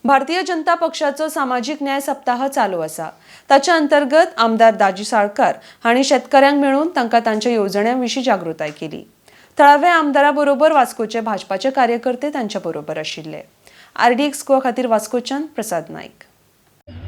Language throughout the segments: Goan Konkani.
भारतीय जनता पक्षाचो सामाजीक न्याय सप्ताह चालू आसा. ताच्या अंतर्गत आमदार दाजी साळकार हांणी शेतकऱ्यांक मेळून तांकां तांच्या येवजण्यां विशीं जागृताय केली. थळाव्या आमदारा बरोबर वास्कोचे भाजपाचे कार्यकर्ते तांच्या बरोबर आशिल्ले. आरडीएक्स गोवा खातीर वास्कोच्यान प्रसाद नायक.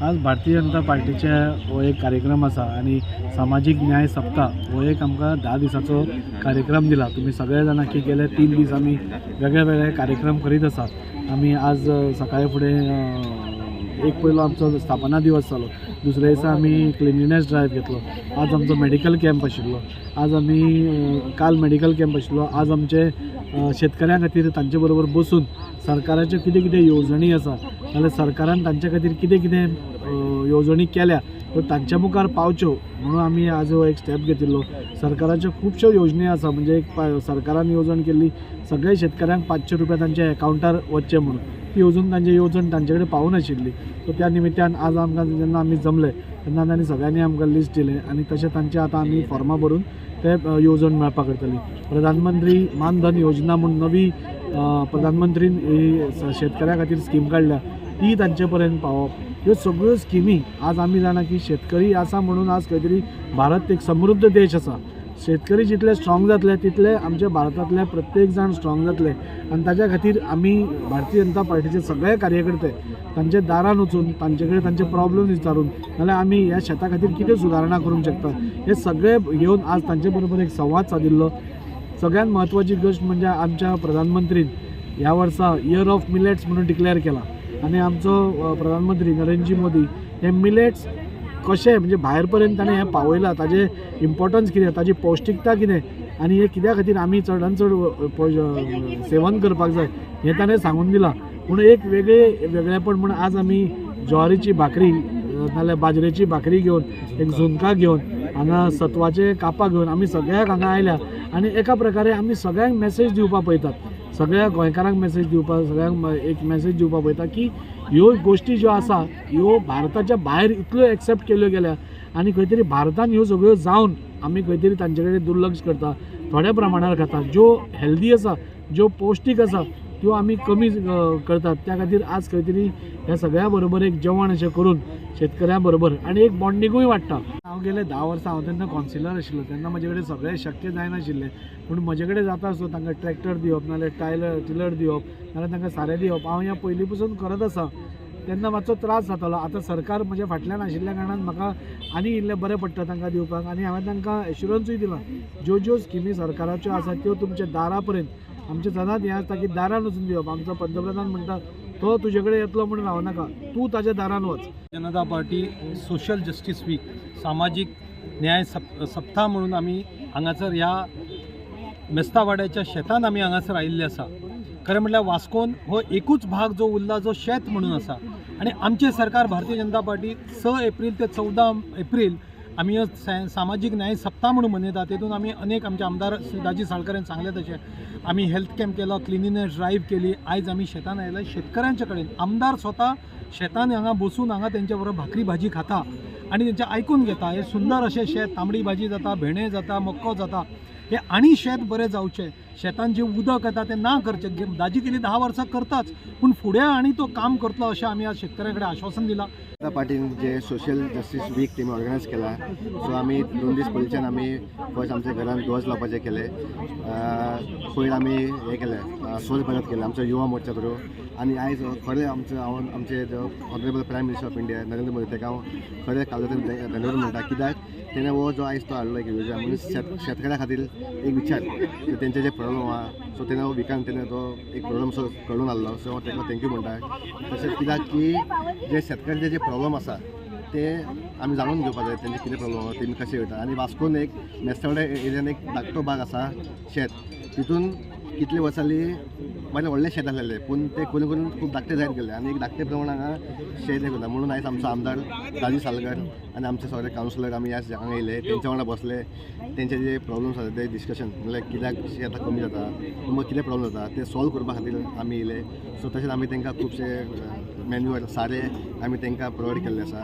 आज भारतीय जनता पार्टीचे हो एक कार्यक्रम आसा आनी सामाजीक न्याय सप्ताह हो एक आमकां 10 दिसाचो कार्यक्रम दिला. तुमी सगळे जाणा की गेले 3 दीस आमी वेगळे वेगळे कार्यक्रम करीत आसात. आमी आज सकाळी फुडें एक पयलो आमचो स्थापना दिवस जालो, दुसऱ्या दिसा आमी क्लिनलीनेस ड्रायव्ह घेतलो, आज आमचो मेडिकल कॅम्प आशिल्लो, आज आमी काल मेडिकल कॅम्प आशिल्लो. आज आमचे शेतकऱ्यां खातीर तांचे बरोबर बसून सरकाराच्यो कितें कितें येवजणी आसा, नाल्यार सरकारान तांचे खातीर कितें कितें येवजणी केल्या त्यो तांच्या मुखार पावच्यो म्हणून आमी आज हो एक स्टेप घेतिल्लो. सरकाराच्यो खुबश्यो योजणी आसा, म्हणजे एक सरकारान येवजण केल्ली सगळ्या शेतकऱ्यांक 500 रुपया तांच्या एकावंटार वचचे म्हणून, ती अजून तांची येवजण तांचे कडेन पावनाशिल्ली. सो त्या निमित्तान आज आमकां जेन्ना आमी जमले तेन्ना तांणी सगळ्यांनी आमकां लिस्ट दिलें आनी तशें तांचे आतां आमी फॉर्मां भरून ते येवजण मेळपाक करतली. प्रधानमंत्री मानधन योजना म्हूण नवी प्रधानमंत्रीन ही शेतकऱ्यां खातीर स्कीम काडल्या, ती तांचे पर्यंत पावोवप. ह्यो सगळ्यो स्किमी आज आमी जाणा की शेतकरी आसा म्हणून आज खंय तरी भारत एक समृद्ध देश आसा. शेतकरी जितले स्ट्रॉंग जातले तितले आमच्या भारतांतले प्रत्येक जाण स्ट्रॉंग जातले आनी ताच्या खातीर आमी भारतीय जनता पार्टीचे सगळे कार्यकर्ते तांच्या दारान वचून तांचे कडेन तांचे प्रॉब्लम विचारून, नाल्यार आमी ह्या शेता खातीर कितें सुदारणा करूंक शकता हे सगळे घेवन आज तांचे बरोबर एक संवाद सादिल्लो. सगळ्यात म्हत्वाची गोश्ट म्हणजे आमच्या प्रधानमंत्रीन ह्या वर्सा इयर ऑफ मिलेट्स म्हणून डिक्लेअर केला आनी आमचो प्रधानमंत्री नरेंद्र मोदी हे मिलेट्स कशें म्हणजे भायर पर्यंत ताणें हें पावयलां, ताजें इम्पोर्टन्स कितें, ताजी पौश्टिकता कितें आनी हें कित्या खातीर आमी चडान चड सेवन करपाक जाय हें ताणें सांगून दिलां. पूण एक वेगळें वेगळेपण म्हूण आज आमी ज्वारीची भाकरी नाल्यार बाजरेची भाकरी घेवन एक झुणका घेवन हांगा सत्वाचे कापां घेवन आमी सगळ्याक हांगा आयल्या आनी एका प्रकारे आमी सगळ्यांक मॅसेज दिवपाक पळयतात, सगळ्या गोंयकारांक मॅसेज दिवपाक, सगळ्यांक एक मॅसेज दिवपाक पळयता की ह्यो गोश्टी ज्यो आसा ह्यो भारताच्या भायर इतल्यो एक्सेप्ट केल्यो गेल्या आनी खंय तरी भारतान ह्यो सगळ्यो जावन आमी खंय तरी तांचे कडेन दुर्लक्ष करता, थोड्या प्रमाणार खाता. ज्यो हेल्दी आसा, ज्यो पौश्टीक आसा त्यो आमी कमी करतात. त्या खातीर आज खंय तरी ह्या सगळ्या बरोबर एक जेवण अशें करून शेतकऱ्यां बरोबर आनी एक बॉन्डिंगूय वाडटा. हांव गेले 10 वर्सां हांव तेन्ना कॉन्सिलर आशिल्लो, तेन्ना म्हजे कडेन सगळें शक्य जायनाशिल्लें, पूण म्हजे कडेन जाता आसलो तांकां ट्रॅक्टर दिवप, नाल्यार टिलर दिवप, नाल्यार तांकां सारें दिवप, हांव ह्या पयलीं पसून करत आसा. तेन्ना मातसो त्रास जातालो. आतां सरकार म्हज्या फाटल्यान आशिल्ल्या कारणान म्हाका आनी इल्लें बरें पडटा तांकां दिवपाक आनी हांवें तांकां एश्युरन्सूय दिलां ज्यो ज्यो स्किमी सरकाराच्यो आसा त्यो तुमच्या दारा पर्यंत, आमचें सदांच हें आसता की दारान वचून दिवप. आमचो पंतप्रधान म्हणटा तो तुजे कडेन येतलो म्हणून रावनाका, तूं ताच्या दारान वच. Janata party social justice week सामाजीक न्याय सप्ताह म्हणून आमी हांगासर ह्या मेस्तावाड्याच्या शेतान आमी हांगासर आयिल्ले आसा. खरें म्हटल्यार वास्कोन हो एकूच भाग जो उरला जो शेत म्हणून आसा आनी आमचें सरकार भारतीय जनता पार्टी 6 एप्रील ते 14 एप्रील आमी हो सामाजीक न्याय सप्ताह म्हणून मनयता. तेतून आमी अनेक आमचे आमदार श्री दाजी साळकर सांगले तशें आमी हेल्थ कॅम्प केलो, क्लिनिनेस ड्रायव्ह केली. आयज आमी शेतान आयले शेतकऱ्यांच्या कडेन, आमदार स्वता शेतान हांगा बसून हांगा तेंच्या बरोबर भाकरी भाजी खाता आनी तेंचें आयकून घेता. हे सुंदर अशें शेत, तांबडी भाजी जाता, भेंडे जाता, मक्को जाता, हे आनी शेत बरें जावचें, शेतान जें उदक येता तें ना करचें. दाजी केली 10 वर्सां करताच, पूण फुडें आनी तो काम करतलो अशें आमी आज शेतकऱ्यां कडेन आश्वासन दिलां. जनता पार्टीन जे सोशल जस्टीस वीक तेमी ऑर्गनायज केला, सो आमी 2 दीस पयलींच्यान आमी फर्स्ट आमच्या घरान ध्वज लावपाचें केलें, पयर आमी हें केलें, स्वच्छ भारत केलें आमचो युवा मोर्चा थ्रू. आनी आयज खरें आमचो हांव आमचे honourable prime minister of India Narendra Modi ताका हांव खरें कालच्या धन्यवाद म्हणटा, कित्याक तेणें हो जो आयज तो हाडलो एक योजना म्हणून शेतकऱ्या खातीर एक विचार तेंचे जे प्रॉब्लम आहा, सो तेणें हो विकान तेणें तो एक प्रॉब्लम सो कळून हाडलो, सो हांव ताका thank you म्हणटा. तशेंच कित्याक की जे शेतकऱ्यांचे जे प्रॉब्लम आसा ते आमी जाणून घेवपाक जाय, तेंचे कितें प्रॉब्लम आहा, तेमी कशें वयता. आनी वास्कोन एक मेस्तावडे एरियान एक धाकटो भाग आसा शेत, तितून कितले वर्सांनी बरें व्हडलें शेत आसलेलें, पूण तें करून करून खूब धाकटें जायत गेलें आनी एक धाकटे प्रमाण हांगा शेत हें करता. म्हणून आयज आमचो आमदार दाजी सालकर आनी आमचे सगळे कावन्सिलर आमी ह्या हांगा येयले, तेंच्या वांगडा बसले, तेंचे जे प्रॉब्लम्स आसा ते डिस्कशन म्हणल्यार कित्याक शेतां कमी जाता, मग कितें प्रॉब्लम जाता ते सॉल्व करपा खातीर आमी येयले. सो तशेंच आमी तांकां खुबशे मॅन्युअर सारें आमी तांकां प्रोवायड केल्लें आसा.